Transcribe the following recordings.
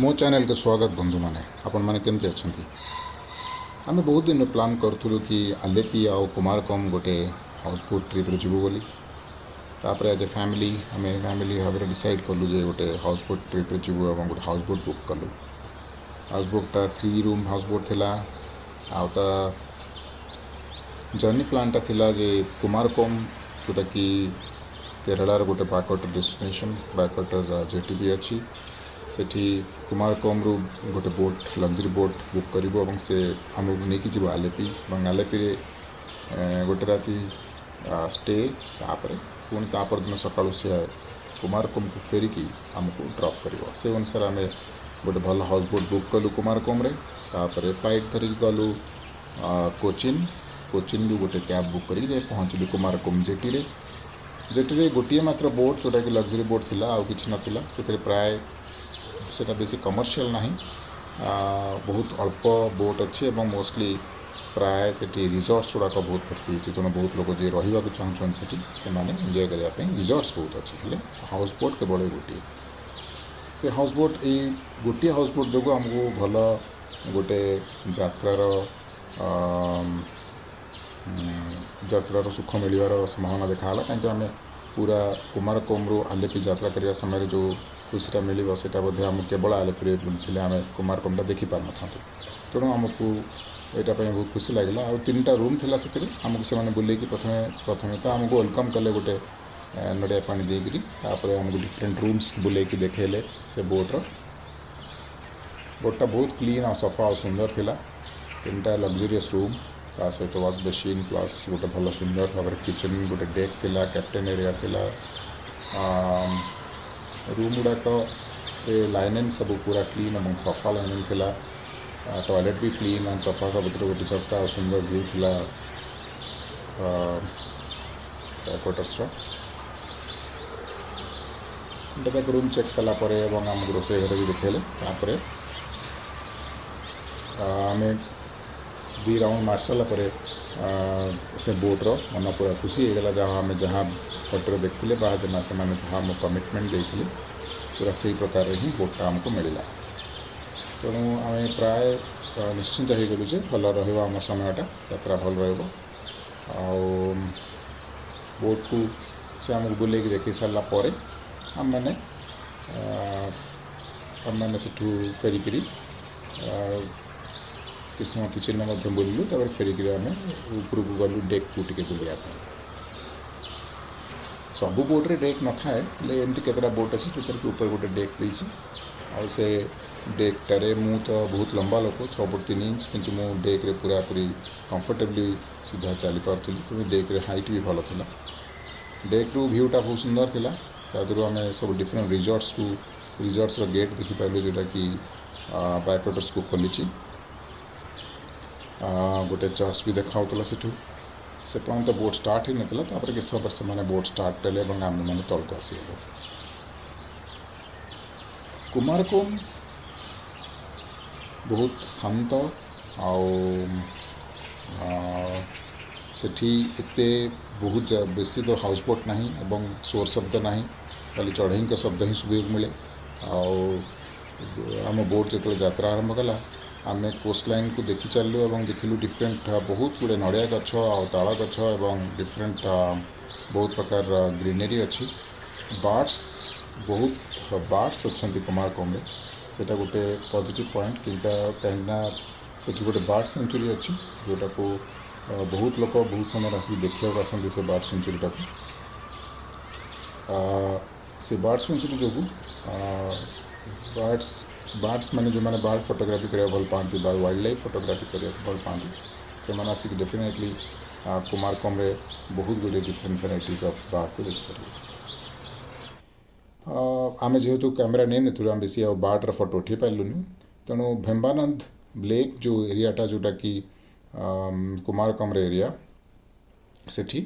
ମୋ ଚ୍ୟାନେଲକୁ ସ୍ୱାଗତ ବନ୍ଧୁମାନେ। ଆପଣମାନେ କେମିତି ଅଛନ୍ତି? ଆମେ ବହୁତ ଦିନ ପ୍ଲାନ୍ କରୁଥିଲୁ କି ଆଲେପି ଆଉ କୁମାରକମ୍ ଗୋଟେ ହାଉସ୍ ବୋଟ୍ ଟ୍ରିପ୍ରେ ଯିବୁ ବୋଲି। ତାପରେ ଆଜ୍ ଏ ଫ୍ୟାମିଲି, ଆମେ ଫ୍ୟାମିଲି ଭାବରେ ଡିସାଇଡ଼୍ କଲୁ ଯେ ଗୋଟେ ହାଉସ୍ ବୋଟ୍ ଟ୍ରିପ୍ରେ ଯିବୁ ଏବଂ ଗୋଟେ ହାଉସ୍ ବୋଟ୍ ବୁକ୍ କଲୁ। ହାଉସ୍ ବୋଟ୍ଟା 3 ରୁମ୍ ହାଉସ୍ ବୋଟ୍ ଥିଲା ଆଉ ତା ଜର୍ଣ୍ଣି ପ୍ଲାନ୍ଟା ଥିଲା ଯେ କୁମାରକୋମ୍, ଯେଉଁଟାକି କେରଳାର ଗୋଟେ ବ୍ୟାକ୍ୱାଟର୍ ଡେଷ୍ଟିନେସନ୍, ବ୍ୟାକ୍ୱାଟର୍ ଜେଟି ବି ଅଛି ସେଠି। କୁମାରକୋମ୍ରୁ ଗୋଟେ ବୋଟ୍, ଲକ୍ଜରୀ ବୋଟ୍ ବୁକ୍ କରିବୁ ଏବଂ ସେ ଆମକୁ ନେଇକି ଯିବ ଆଲେପି ଏବଂ ଆଲେପିରେ ଗୋଟେ ରାତି ଷ୍ଟେ, ତାପରେ ପୁଣି ତା ପରଦିନ ସକାଳୁ ସେ କୁମାରକୋମ୍କୁ ଫେରିକି ଆମକୁ ଡ୍ରପ୍ କରିବ। ସେ ଅନୁସାରେ ଆମେ ଗୋଟେ ଭଲ ହାଉସ୍ ବୋଟ୍ ବୁକ୍ କଲୁ କୁମାରକୋମ୍ରେ। ତାପରେ ଫ୍ଲାଇଟ୍ ଧରିକି ଗଲୁ କୋଚିନ୍। କୋଚିନ୍ରୁ ଗୋଟେ କ୍ୟାବ୍ ବୁକ୍ କରିକି ଯାଇ ପହଞ୍ଚିଲୁ କୁମାରକୋମ୍ ଜେଟିରେ। ଜେଟିରେ ଗୋଟିଏ ମାତ୍ର ବୋଟ୍, ଯେଉଁଟାକି ଲକ୍ଜରୀ ବୋଟ୍ ଥିଲା, ଆଉ କିଛି ନଥିଲା ସେଥିରେ। ପ୍ରାୟ ସେଇଟା ବେଶୀ କମର୍ସିଆଲ୍ ନାହିଁ, ବହୁତ ଅଳ୍ପ ବୋଟ୍ ଅଛି ଏବଂ ମୋଷ୍ଟଲି ପ୍ରାୟ ସେଠି ରିଜର୍ଟସ୍ ଗୁଡ଼ାକ ବହୁତ ଭର୍ତ୍ତି ହେଇଛି। ତେଣୁ ବହୁତ ଲୋକ ଯିଏ ରହିବାକୁ ଚାହୁଁଛନ୍ତି ସେଠି, ସେମାନେ ଏନ୍ଜୟ କରିବା ପାଇଁ ରିଜର୍ଟସ୍ ବହୁତ ଅଛି, ହେଲେ ହାଉସ୍ ବୋଟ୍ କେବଳ ଏଇ ଗୋଟିଏ। ସେ ହାଉସ୍ ବୋଟ୍, ଏଇ ଗୋଟିଏ ହାଉସ୍ ବୋଟ୍ ଯୋଗୁଁ ଆମକୁ ଭଲ ଗୋଟେ ଯାତ୍ରାର ସୁଖ ମିଳିବାର ସମ୍ଭାବନା ଦେଖାହେଲା, କାହିଁକି ଆମେ ପୁରା କୁମାରକୋମ୍ରୁ ଆଲେପି ଯାତ୍ରା କରିବା ସମୟରେ ଯେଉଁ ଖୁସିଟା ମିଳିବ, ସେଇଟା ବୋଧେ ଆମକୁ କେବଳ ଆଲେପିରେ ବୁଲିଥିଲେ ଆମେ କୁମାରକୋମ୍ଟା ଦେଖିପାରିନଥାନ୍ତୁ। ତେଣୁ ଆମକୁ ଏଇଟା ପାଇଁ ବହୁତ ଖୁସି ଲାଗିଲା। ଆଉ ତିନିଟା ରୁମ୍ ଥିଲା ସେଥିରେ। ଆମକୁ ସେମାନେ ବୁଲେଇକି ପ୍ରଥମେ ପ୍ରଥମେ ତ ଆମକୁ welcome କଲେ ଗୋଟେ ନଡ଼ିଆ ପାଣି ଦେଇକିରି। ତାପରେ ଆମକୁ ଡିଫରେଣ୍ଟ ରୁମ୍ସ ବୁଲେଇକି ଦେଖେଇଲେ ସେ ବୋଟ୍ର। ବୋଟ୍ଟା ବହୁତ କ୍ଲିନ୍ ଆଉ ସଫା ଆଉ ସୁନ୍ଦର ଥିଲା। ତିନିଟା ଲକ୍ଜରିୟସ୍ ରୁମ୍, ତା ସହିତ ୱାଶ୍ ବେସିନ୍, ପ୍ଲସ୍ ଗୋଟେ ଭଲ ସୁନ୍ଦର ଭାବରେ କିଚେନ୍, ଗୋଟେ ଡେକ୍ ଥିଲା, କ୍ୟାପ୍ଟେନ୍ ଏରିଆ ଥିଲା। ରୁମ୍ ଗୁଡ଼ାକ ଲାଇନେନ୍ ସବୁ ପୁରା କ୍ଲିନ୍ ଏବଂ ସଫା ଲାଇନେନ୍ ଥିଲା। ଟଏଲେଟ୍ ବି କ୍ଲିନ୍ ଆଣ୍ଡ ସଫା। ସବୁଥିରେ ଗୋଟେ ଝରକା ଆଉ ସୁନ୍ଦର ଭ୍ୟୁ ଥିଲା କ୍ୱାର୍ଟର୍ସର। ଯାକ ରୁମ୍ ଚେକ୍ କଲା ପରେ ଏବଂ ଆମକୁ ରୋଷେଇ ଘର ବି ଦେଖେଇଲେ। ତାପରେ ଆମେ 2 ରାଉଣ୍ଡ ମାରି ସାରିଲା ପରେ ସେ ବୋଟ୍ର ମନ ପୁରା ଖୁସି ହେଇଗଲା। ଯାହା ଆମେ ଯାହା ଫଟୋରେ ଦେଖିଥିଲେ ବା ସେମାନେ ଯାହା ଆମକୁ କମିଟମେଣ୍ଟ ଦେଇଥିଲେ, ପୁରା ସେଇ ପ୍ରକାରରେ ହିଁ ବୋଟ୍ଟା ଆମକୁ ମିଳିଲା। ତେଣୁ ଆମେ ପ୍ରାୟ ନିଶ୍ଚିନ୍ତ ହେଇଗଲୁ ଯେ ଭଲ ରହିବ ଆମ ସମୟଟା, ଯାତ୍ରା ଭଲ ରହିବ। ଆଉ ବୋଟ୍କୁ ସେ ଆମକୁ ବୁଲେଇକି ଦେଖେଇ ସାରିଲା ପରେ ଆମେମାନେ ସେଠୁ ଫେରିକିରି କିଛି ସମୟ କିଚେନ୍ରେ ମଧ୍ୟ ବୁଲିଲୁ। ତାପରେ ଫେରିକିରି ଆମେ ଉପରକୁ ଗଲୁ ଡେକ୍କୁ ଟିକେ ବୁଲିବା ପାଇଁ। ସବୁ ବୋଟ୍ରେ ଡେକ୍ ନଥାଏ, ହେଲେ ଏମିତି କେତେଟା ବୋଟ୍ ଅଛି ଯେଉଁଥିରେ କି ଉପରେ ଗୋଟେ ଡେକ୍ ଦେଇଛି। ଆଉ ସେ ଡେକ୍ଟାରେ ମୁଁ ତ ବହୁତ ଲମ୍ବା ଲୋକ, 6 ଫୁଟ 3 ଇଞ୍ଚ, କିନ୍ତୁ ମୁଁ ଡେକ୍ରେ ପୁରାପୁରି କମ୍ଫର୍ଟେବଲି ସିଧା ଚାଲିପାରୁଥିଲି। ତେଣୁ ଡେକ୍ରେ ହାଇଟ୍ ବି ଭଲ ଥିଲା। ଡେକ୍ରୁ ଭ୍ୟୁଟା ବହୁତ ସୁନ୍ଦର ଥିଲା। ତା ଦେହରୁ ଆମେ ସବୁ ଡିଫରେଣ୍ଟ ରିଜର୍ଟସକୁ, ରିଜର୍ଟସର ଗେଟ୍ ଦେଖିପାରିଲୁ, ଯେଉଁଟାକି ବ୍ୟାକ୍ୱାଟର୍ସକୁ ଖୋଲିଛି। ଗୋଟେ ଚର୍ଚ୍ଚ ବି ଦେଖାହେଉଥିଲା ସେଠୁ। ସେ ପର୍ଯ୍ୟନ୍ତ ବୋଟ୍ ଷ୍ଟାର୍ଟ ହେଇନଥିଲା। ତାପରେ କିଛି ସମୟ ପରେ ସେମାନେ ବୋଟ୍ ଷ୍ଟାର୍ଟ କଲେ ଏବଂ ଆମେମାନେ ତଳକୁ ଆସିଗଲୁ। କୁମାରକୋମ୍ ବହୁତ ଶାନ୍ତ ଆଉ ସେଠି ଏତେ ବହୁତ ବେଶୀ ତ ହାଉସ୍ ବୋଟ୍ ନାହିଁ ଏବଂ ସୋର ଶବ୍ଦ ନାହିଁ, ଖାଲି ଚଢ଼େଇଙ୍କ ଶବ୍ଦ ହିଁ ଶୁଭିବାକୁ ମିଳେ। ଆଉ ଆମ ବୋଟ୍ ଯେତେବେଳେ ଯାତ୍ରା ଆରମ୍ଭ କଲା, ଆମେ କୋଷ୍ଟ ଲାଇନ୍କୁ ଦେଖି ଚାଲିଲୁ ଏବଂ ଦେଖିଲୁ ଡିଫରେଣ୍ଟ ବହୁତ ଗୁଡ଼ିଏ ନଡ଼ିଆ ଗଛ ଆଉ ତାଳ ଗଛ ଏବଂ ଡିଫରେଣ୍ଟ ବହୁତ ପ୍ରକାରର ଗ୍ରିନେରୀ ଅଛି। ବାର୍ଡ଼ସ୍, ବହୁତ ବାର୍ଡ଼ସ୍ ଅଛନ୍ତି କୁମାରକୋମ୍ରେ। ସେଇଟା ଗୋଟେ ପଜିଟିଭ୍ ପଏଣ୍ଟ କିନ୍ତୁ, କାହିଁକିନା ସେଠି ଗୋଟେ ବାର୍ଡ଼ ସାଙ୍କଚୁଆରୀ ଅଛି, ଯେଉଁଟାକୁ ବହୁତ ଲୋକ ବହୁତ ସମୟରେ ଆସିକି ଦେଖିବାକୁ ଆସନ୍ତି ସେ ବାର୍ଡ଼ ସାଙ୍କଚୁଆରୀଟାକୁ। ସେ ବାର୍ଡ଼ ସାଙ୍କଚୁଆରୀ ଯୋଗୁଁ ବାର୍ଡ଼ସ୍ ମାନେ ଯେଉଁମାନେ ବାର୍ଡ଼ ଫଟୋଗ୍ରାଫି କରିବାକୁ ଭଲ ପାଆନ୍ତି ବା ୱାଇଲ୍ଡ ଲାଇଫ୍ ଫଟୋଗ୍ରାଫି କରିବାକୁ ଭଲ ପାଆନ୍ତି, ସେମାନେ ଆସିକି ଡେଫିନେଟଲି କୁମାରକୋମ୍ରେ ବହୁତ ଗୁଡ଼ିଏ ଡିଫରେଣ୍ଟ ଭେରାଇଟିଜ୍ ଅଫ୍ ବାର୍ଡ଼କୁ ଦେଖିପାରିବେ। ଆମେ ଯେହେତୁ କ୍ୟାମେରା ନେଇନଥିଲୁ, ଆମେ ବେଶୀ ଆଉ ବାର୍ଡ଼ର ଫଟୋ ଉଠାଇ ପାରିଲୁନି। ତେଣୁ ଭେମ୍ବାନନ୍ଦ ଲେକ୍ ଯେଉଁ ଏରିଆଟା, ଯେଉଁଟାକି କୁମାରକମ୍ର ଏରିଆ, ସେଠି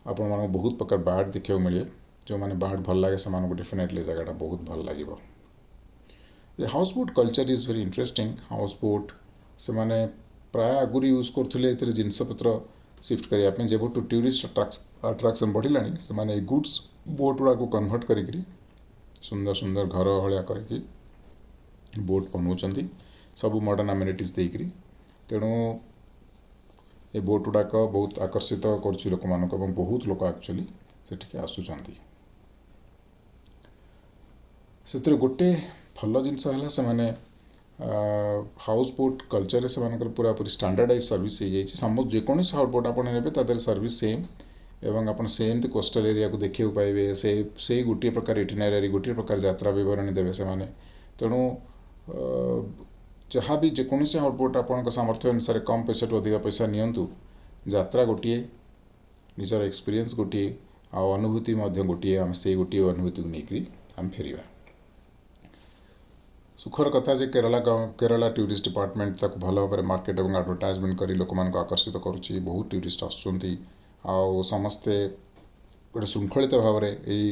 ଆପଣମାନଙ୍କୁ ବହୁତ ପ୍ରକାର ବାର୍ଡ଼ ଦେଖିବାକୁ ମିଳିବେ। ଯେଉଁମାନେ ବାର୍ଡ଼ ଭଲ ଲାଗେ, ସେମାନଙ୍କୁ ଡେଫିନେଟଲି ଜାଗାଟା ବହୁତ ଭଲ ଲାଗିବ। ଏ house boat culture is very interesting. House boat ସେମାନେ ପ୍ରାୟ ଆଗରୁ ୟୁଜ୍ କରୁଥିଲେ ଏଥିରେ ଜିନିଷପତ୍ର ସିଫ୍ଟ କରିବା ପାଇଁ। ଯେବେଠୁ ଟୁରିଷ୍ଟ ଆଟ୍ରାକ୍ସନ୍ ବଢ଼ିଲାଣି, ସେମାନେ ଏଇ ଗୁଡ୍ସ ବୋଟ୍ ଗୁଡ଼ାକୁ କନଭର୍ଟ କରିକିରି ସୁନ୍ଦର ସୁନ୍ଦର ଘର ଭଳିଆ କରିକି ବୋଟ୍ ବନାଉଛନ୍ତି ସବୁ ମଡ଼ର୍ଣ୍ଣ ଆମ୍ୟୁନିଟିଜ୍ ଦେଇକରି। ତେଣୁ ଏ ବୋଟ୍ ଗୁଡ଼ାକ ବହୁତ ଆକର୍ଷିତ କରୁଛି ଲୋକମାନଙ୍କୁ ଏବଂ ବହୁତ ଲୋକ ଆକ୍ଚୁଆଲି ସେଠିକି ଆସୁଛନ୍ତି। ସେଥିରେ ଗୋଟେ ଭଲ ଜିନିଷ ହେଲା, ସେମାନେ ହାଉସ୍ ବୋଟ୍ କଲଚରରେ ସେମାନଙ୍କର ପୁରାପୁରି ଷ୍ଟାଣ୍ଡାର୍ଡ଼ାଇଜ୍ ସର୍ଭିସ୍ ହେଇଯାଇଛି। ସମସ୍ତ ଯେକୌଣସି ହାଉସ୍ ବୋଟ୍ ଆପଣ ନେବେ, ତା ଦେହରେ ସର୍ଭିସ୍ ସେମ୍ ଏବଂ ଆପଣ ସେମିତି କୋଷ୍ଟାଲ ଏରିଆକୁ ଦେଖିବାକୁ ପାଇବେ। ସେଇ ଗୋଟିଏ ପ୍ରକାର ଇଟିନାରୀ, ଗୋଟିଏ ପ୍ରକାର ଯାତ୍ରା ବିବରଣୀ ଦେବେ ସେମାନେ। ତେଣୁ ଯାହା ବି ଯେକୌଣସି ହାଉସ୍ ବୋଟ୍ ଆପଣଙ୍କ ସାମର୍ଥ୍ୟ ଅନୁସାରେ କମ୍ ପଇସାଠୁ ଅଧିକା ପଇସା ନିଅନ୍ତୁ, ଯାତ୍ରା ଗୋଟିଏ, ନିଜର ଏକ୍ସପିରିଏନ୍ସ ଗୋଟିଏ ଆଉ ଅନୁଭୂତି ମଧ୍ୟ ଗୋଟିଏ। ଆମେ ସେଇ ଗୋଟିଏ ଅନୁଭୂତିକୁ ନେଇକରି ଆମେ ଫେରିବା। ସୁଖର କଥା ଯେ କେରଳା କେରଳା ଟୁରିଷ୍ଟ ଡିପାର୍ଟମେଣ୍ଟ ତାକୁ ଭଲ ଭାବରେ ମାର୍କେଟ ଏବଂ ଆଡ଼ଭର୍ଟାଇଜମେଣ୍ଟ କରି ଲୋକମାନଙ୍କୁ ଆକର୍ଷିତ କରୁଛି। ବହୁତ ଟୁରିଷ୍ଟ ଆସୁଛନ୍ତି ଆଉ ସମସ୍ତେ ଗୋଟେ ଶୃଙ୍ଖଳିତ ଭାବରେ ଏଇ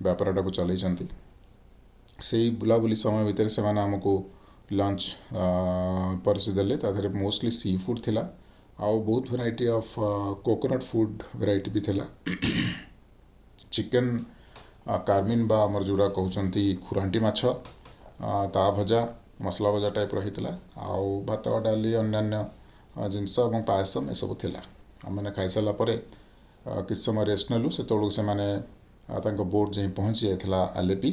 ବ୍ୟାପାରଟାକୁ ଚଲେଇଛନ୍ତି। ସେଇ ବୁଲାବୁଲି ସମୟ ଭିତରେ ସେମାନେ ଆମକୁ ଲଞ୍ଚ ପରସି ଦେଲେ। ତା ଦେହରେ ମୋଷ୍ଟଲି ସି ଫୁଡ଼୍ ଥିଲା ଆଉ ବହୁତ variety of coconut food variety ବି ଥିଲା। ଚିକେନ୍ କାର୍ମିନ୍ ବା ଆମର ଯେଉଁଟା କହୁଛନ୍ତି ଖୁରାଣ୍ଟି ମାଛ, ତା ଭଜା, ମସଲା ଭଜା ଟାଇପ୍ର ହେଇଥିଲା ଆଉ ଭାତ, ଡାଲି, ଅନ୍ୟାନ୍ୟ ଜିନିଷ ଏବଂ ପାୟସମ ଏସବୁ ଥିଲା। ଆମେମାନେ ଖାଇସାରିଲା ପରେ କିଛି ସମୟ ରେଷ୍ଟ ନେଲୁ। ସେତେବେଳକୁ ସେମାନେ ତାଙ୍କ ବୋଟ୍ ଯାଇ ପହଞ୍ଚି ଯାଇଥିଲା ଆଲେପି।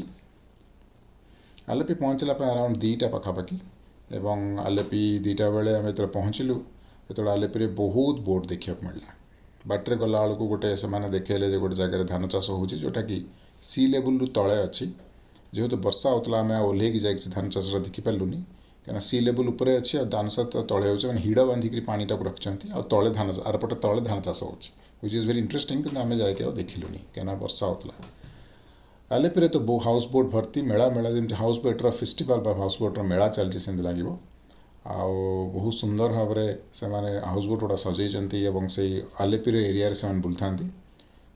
ଆଲେପି ପହଞ୍ଚିଲା ପାଇଁ ଆରାଉଣ୍ଡ 2ଟା ପାଖାପାଖି ଏବଂ ଆଲେପି 2ଟା ବେଳେ ଆମେ ଯେତେବେଳେ ପହଞ୍ଚିଲୁ, ସେତେବେଳେ ଆଲେପିରେ ବହୁତ ବୋଟ୍ ଦେଖିବାକୁ ମିଳିଲା। ବାଟରେ ଗଲାବେଳକୁ ଗୋଟେ ସେମାନେ ଦେଖେଇଲେ ଯେ ଗୋଟେ ଜାଗାରେ ଧାନ ଚାଷ ହେଉଛି, ଯେଉଁଟାକି ସି ଲେବୁଲରୁ ତଳେ ଅଛି। ଯେହେତୁ ବର୍ଷା ହେଉଥିଲା, ଆମେ ଆଉ ଓହ୍ଲେଇକି ଯାଇକି ସେ ଧାନ ଚାଷଟା ଦେଖିପାରିଲୁନି, କାହିଁକିନା ସି ଲେବୁଲ ଉପରେ ଅଛି ଆଉ ଧାନ ଚାଷ ତଳେ ହେଉଛି। ମାନେ ହିଡ଼ ବାନ୍ଧିକିରି ପାଣିଟାକୁ ରଖିଛନ୍ତି ଆଉ ତଳେ ଧାନ, ଆରପଟେ ତଳେ ଧାନ ଚାଷ ହେଉଛି, which is very interesting. କିନ୍ତୁ ଆମେ ଯାଇକି ଆଉ ଦେଖିଲୁନି, କାହିଁକିନା ବର୍ଷା ହେଉଥିଲା। ଆଲେପିରେ ତ ହାଉସ୍ ବୋଟ୍ ଭର୍ତ୍ତି, ମେଳା ମେଳା, ଯେମିତି ହାଉସ୍ ବୋଟ୍ର ଫେଷ୍ଟିଭାଲ୍ ବା ହାଉସ୍ ବୋଟ୍ର ମେଳା ଚାଲିଛି ସେମିତି ଲାଗିବ। ଆଉ ବହୁତ ସୁନ୍ଦର ଭାବରେ ସେମାନେ ହାଉସ୍ ବୋଟ୍ ଗୁଡ଼ା ସଜେଇଛନ୍ତି ଏବଂ ସେଇ ଆଲେପିର ଏରିଆରେ ସେମାନେ ବୁଲୁଥାନ୍ତି।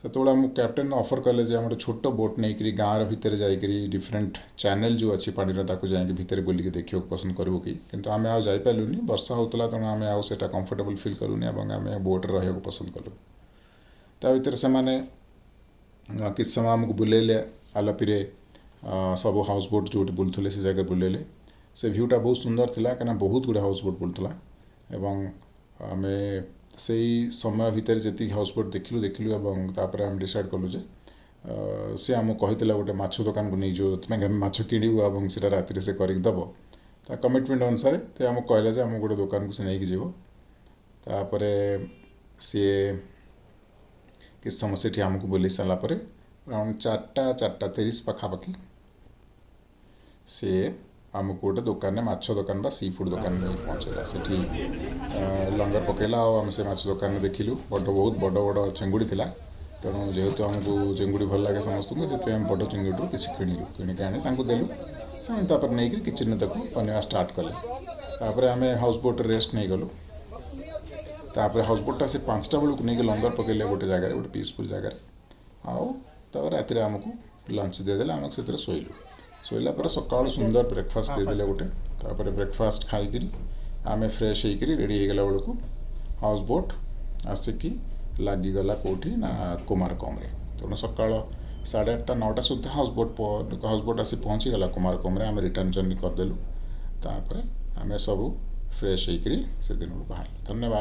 ସେତେବେଳେ ଆମକୁ କ୍ୟାପ୍ଟେନ୍ ଅଫର୍ କଲେ ଯେ ଆମେ ଗୋଟେ ଛୋଟ ବୋଟ୍ ନେଇକରି ଗାଁର ଭିତରେ ଯାଇକରି ଡିଫରେଣ୍ଟ ଚ୍ୟାନେଲ୍ ଯେଉଁ ଅଛି ପାଣିର, ତାକୁ ଯାଇକି ଭିତରେ ବୁଲିକି ଦେଖିବାକୁ ପସନ୍ଦ କରିବୁ କି? କିନ୍ତୁ ଆମେ ଆଉ ଯାଇପାରିଲୁନି। ବର୍ଷା ହେଉଥିଲା, ତେଣୁ ଆମେ ଆଉ ସେଇଟା କମ୍ଫର୍ଟେବଲ୍ ଫିଲ୍ କଲୁନି ଏବଂ ଆମେ ବୋଟ୍ରେ ରହିବାକୁ ପସନ୍ଦ କଲୁ। ତା ଭିତରେ ସେମାନେ କିଛି ସମୟ ଆମକୁ ବୁଲେଇଲେ ଆଲାପିରେ, ସବୁ ହାଉସ୍ ବୋଟ୍ ଯେଉଁଠି ବୁଲୁଥିଲେ ସେ ଜାଗାରେ ବୁଲେଇଲେ। ସେ ଭ୍ୟୁଟା ବହୁତ ସୁନ୍ଦର ଥିଲା, କାହିଁକିନା ବହୁତ ଗୁଡ଼ିଏ ହାଉସ୍ ବୋଟ୍ ବୁଲୁଥିଲା ଏବଂ ଆମେ ସେଇ ସମୟ ଭିତରେ ଯେତିକି ହାଉସ୍ ବୋଟ୍ ଦେଖିଲୁ ଦେଖିଲୁ ଏବଂ ତାପରେ ଆମେ ଡିସାଇଡ଼୍ କଲୁ ଯେ ସେ ଆମକୁ କହିଥିଲା ଗୋଟେ ମାଛ ଦୋକାନକୁ ନେଇଯିବ, ଯେଉଁଥିପାଇଁ ଆମେ ମାଛ କିଣିବୁ ଏବଂ ସେଇଟା ରାତିରେ ସେ କରିକି ଦେବ। ତା କମିଟମେଣ୍ଟ ଅନୁସାରେ ସେ ଆମକୁ କହିଲା ଯେ ଆମକୁ ଗୋଟେ ଦୋକାନକୁ ସେ ନେଇକି ଯିବ। ତାପରେ ସିଏ କିଛି ସମୟ ସେଠି ଆମକୁ ବୁଲେଇ ସାରିଲା ପରେ ଆରାଉଣ୍ଡ 4ଟା, 4:30 ପାଖାପାଖି ସିଏ ଆମକୁ ଗୋଟେ ଦୋକାନରେ, ମାଛ ଦୋକାନ ବା ସି ଫୁଡ଼୍ ଦୋକାନରେ ନେଇ ପହଞ୍ଚେଇଲା। ସେଠି ଲଙ୍ଗର ପକେଇଲା ଆଉ ଆମେ ସେ ମାଛ ଦୋକାନରେ ଦେଖିଲୁ ବଡ଼, ବହୁତ ବଡ଼ ବଡ଼ ଚିଙ୍ଗୁଡ଼ି ଥିଲା। ତେଣୁ ଯେହେତୁ ଆମକୁ ଚିଙ୍ଗୁଡ଼ି ଭଲ ଲାଗେ ସମସ୍ତଙ୍କୁ, ସେଥିପାଇଁ ଆମେ ବଡ଼ ଚିଙ୍ଗୁଡ଼ିରୁ କିଛି କିଣିଲୁ। କିଣିକି ଆଣି ତାଙ୍କୁ ଦେଲୁ। ସେମାନେ ତାପରେ ନେଇକରି କିଚେନ୍ରେ ତାକୁ ବନେଇବା ଷ୍ଟାର୍ଟ କଲେ। ତାପରେ ଆମେ ହାଉସ୍ ବୋଟ୍ରେ ରେଷ୍ଟ ନେଇଗଲୁ। ତାପରେ ହାଉସ୍ ବୋଟ୍ଟା ସେ 5ଟା ବେଳକୁ ନେଇକି ଲଙ୍ଗର ପକେଇଲେ ଗୋଟେ ଜାଗାରେ, ଗୋଟେ ପିସଫୁଲ୍ ଜାଗାରେ। ଆଉ ତାପରେ ରାତିରେ ଆମକୁ ଲଞ୍ଚ ଦେଇଦେଲେ। ଆମେ ସେଥିରେ ଶୋଇଲୁ। ଶୋଇଲା ପରେ ସକାଳୁ ସୁନ୍ଦର ବ୍ରେକଫାଷ୍ଟ ଦେଇଦେଲେ ଗୋଟେ। ତାପରେ ବ୍ରେକଫାଷ୍ଟ ଖାଇକିରି ଆମେ ଫ୍ରେଶ୍ ହେଇକିରି ରେଡ଼ି ହେଇଗଲା ବେଳକୁ ହାଉସ୍ ବୋଟ୍ ଆସିକି ଲାଗିଗଲା କେଉଁଠି ନା କୁମାରକୋମରେ। ତେଣୁ ସକାଳ 8:30, 9ଟା ସୁଦ୍ଧା ହାଉସ୍ ବୋଟ୍ ଆସି ପହଞ୍ଚିଗଲା କୁମାରକୋମରେ। ଆମେ ରିଟର୍ଣ୍ଣ ଜର୍ଣ୍ଣି କରିଦେଲୁ। ତାପରେ ଆମେ ସବୁ ଫ୍ରେଶ୍ ହେଇକିରି ସେଦିନରୁ ବାହାରିଲୁ। ଧନ୍ୟବାଦ।